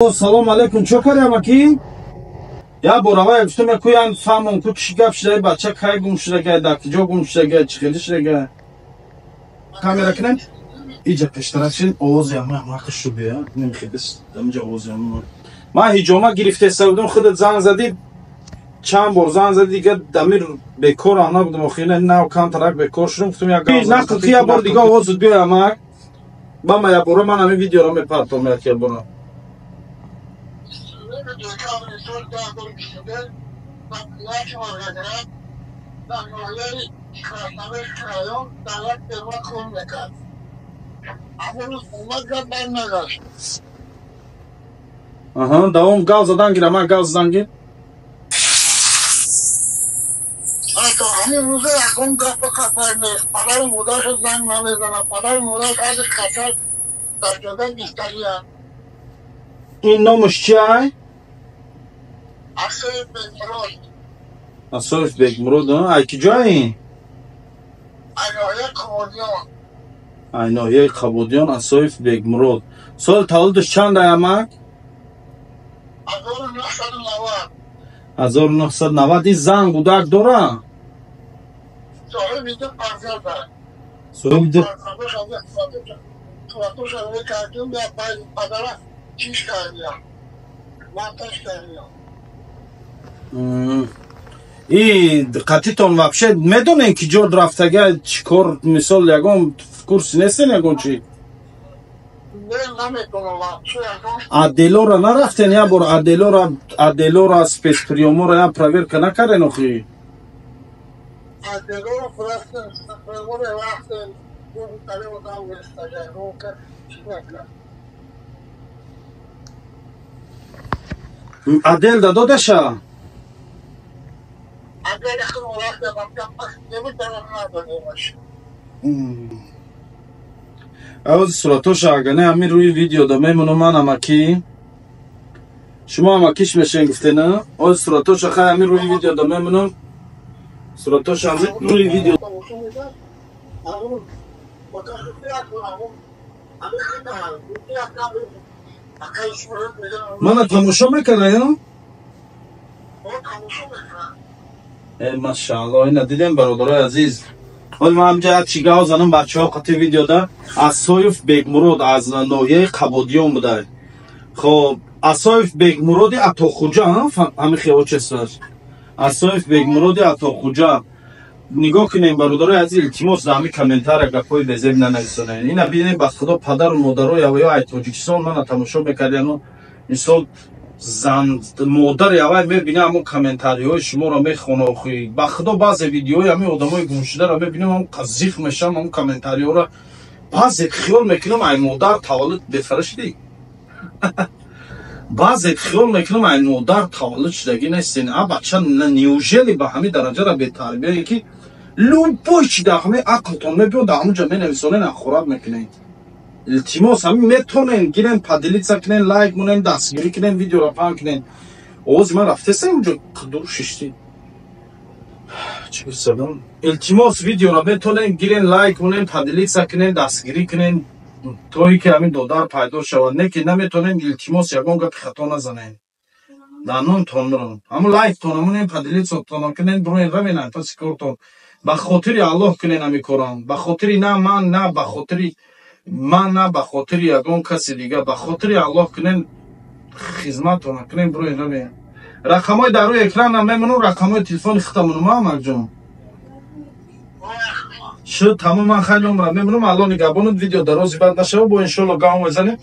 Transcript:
Салом алейкум, чо карям аки? Я боравай гуфтам, якуян фаҳмон ку чӣ гап шуда, бача кай гум шудагай, дар куҷо гум шудагай, чӣ хеле шудагай. Камера кунем? Иҷа пештара шин, овози ама хушу бия. Немхедис, дамиҷа овози ама. Ман ҳиҷома гирифтеста будам, худат занг задӣ, чанд бор занг задӣ, дига дамир бекор набудам, охир нав камтарак бекор шудам, гуфтам як гап. Нақл ки як бор дига овозат биёй амак. Ба ма як бора ман ҳамин видеоро мепартом як бора. Аҳа, давом гав задан гир, амак гав задан гир. ҳамин рӯза ягон гапа хатар нест. Падару модарашо занг намезанад. Падару модараш аз хатар дар ҷода гирифтагиянд. Ин номаш чиай? Асоев Бекмурод. Асоев Бекмурод, ай ки ҷои? Ай ноҳияи Қабодиён. Ай ноҳияи Қабодиён, Асоев Бекмурод. Соли таваллудаш чанд ай амак? 1990. 1990. Ин зан гудак дора? Соҳиби ду фарзанд. Соҳиби ду Суратоша мекардем, я падара чиш кардия. Монтаж кардия. И қатитон вообще медонен ки ҷо рафтага, чӣ кор, мисол ягон в курсе нестен ягон чи? Отделора нарафтен як бор, отделора спецприёмора як проверка накарден охи? Отделора рафтен, спецприёмора рафтен, Отдел да додаша? Авози суратоша ага не ҳамин рӯи видео да мемонам ман амакӣ. Шумо амакиш мешен гуфтена? Ози суратоша хай ҳамин рӯи видео да мемонам. Суратоша ҳамин рӯи видео. Мана тамошо мекарда ё? Машаалло, ина дидем бародарои азиз. Ҳол ман ҳамҷа як чӣ гав занам бачаҳо қати видеода. Асоев Бекмурод аз ноҳияи Қабодиён буда. Хоб, Асоев Бекмуроди Атохуҷа, ҳамин хел отчествоаш. Асоев Бекмуроди Атохуҷа. Нигоҳ кунем бародарои азиз, илтимос дар ҳамин комментария гапҳои безеб нанависонед. Ина бинем ба худо падару модарои аваё ай Тоҷикистон мана тамошо мекардияну мисол зан модари авай мебина ҳамон комментариҳои шуморо мехона охи. Ба худо баъзе видеои ҳамин одамои гумшударо мебинам, ҳамон қазиқ мешавам ҳамон комментариҳоро. Баъзе хиёл мекунам ай модар таваллуд бефара шудӣ. Баъзе хиёл мекунам ай модар таваллуд шудагӣ нестен. А бача неужели ба ҳамин дараҷара бетарбияе ки любой чи дар ҳамин ақлтон мебиёд дар ҳамон ҷо менависонен, ахорат мекунед. Илтимос ҳамин метонен гирен, поделиться кунен, лайк монен, дастгирӣ кунен, видеоро паҳн кунен. Овози ман рафтеста онҷо дур шиштӣ. Чӣ гуфтам? Илтимос видеоро метонен гирен, лайк монен, поделиться кунен, дастгирӣ кунен то ин ки ҳамин додар пайдо шавад. Не ки наметонен, илтимос ягон гапи хато назанен. Даннонтон мирон. Ҳамон лайктон монен, поделиться-тон кунен, бироен равенан паси кортон. Ба хотири Аллоҳ кунен ҳамин корам. Ба хотири на ман, на ба хотири ман, на ба хотири ягон каси дига, ба хотири Аллоҳ кунен, хизматтон кунен, бироен равен. Рақамҳои дар рӯи экранам мемонам, рақамҳои телефони худамонам, амакҷон. Шуд, тамом, ман хайр номра мемонам, Аллоҳ нигаҳбонат, видео дарози бад нашава, бо иншоалло гав мезанем.